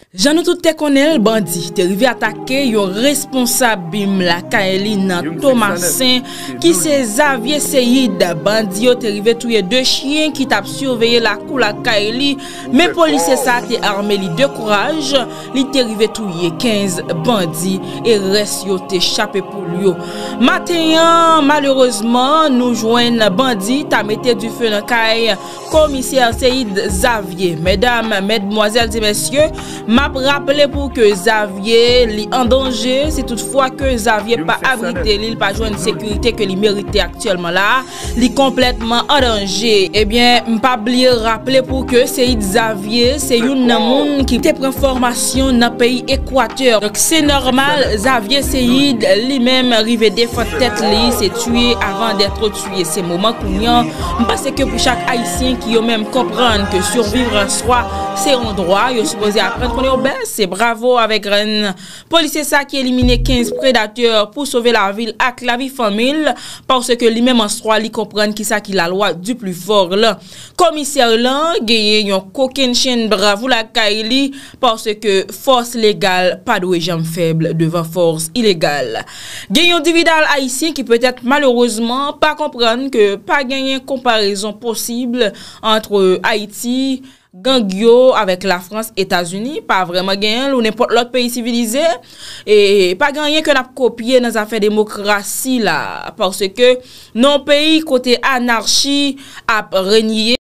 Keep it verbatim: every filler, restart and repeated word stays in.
Jan nou tout te konnen l, bandi te rive atake yon responsab bim lakay li nan Tomasen, ki se Xavier Seid. Bandi yo te rive touye de chyen ki t ap siveye lakou lakay li, men polisye sa te ame li de kouraj. Li te rive touye kenz bandi e rès yo te chape poul yo. Maten an, malerezman, nou jwenn bandi ta mete dife nan kay Komisè Seid Xavier. Medam, medmwazèl e mesye, m ap raple pou ke Xavier li an danje. Si toutfwa ke Xavier pa abrite li, li pa jwenn sekirite ke li merite aktyèlman la, li konplètman an danje. Ebyen, m pa bliye raple pou ke Seid Xavier se youn nan moun ki te pran fòmasyon nan peyi Ekwatè. Donk, se nòmal, Xavier Seid li menm rive defann tèt li, se tuer avant d'être tué. Se moman kounye a, m panse ke pou chak Ayisyen ki yo menm konprann ke survivre en soi, se yon dwa, yo sipoze aprann konnen yo bèse bravo avèk grenn polisye sa ki elimine kenz predatè pou sove lavi l ak lavi fanmi l, paske li menm an swa, li konprann kisa ki lalwa du plus fort lan. Komisè lan genyen yon kokennchenn bravo lakay li, paske fòs legal pa dwe janm fèb devan fòs ilegal. Gen yon dividal ayisyen ki petèt malerezman pa konprann ke pa genyen konparezon posib ant Ayiti, gang yo avèk Lafrans, Etazini, pa vrèman genyen l, ou nenpòt lòt peyi sivilize. E pa gen anyen ke n ap kopye nan zafè demokrasi la, paske nan yon peyi kote anachi ap renye,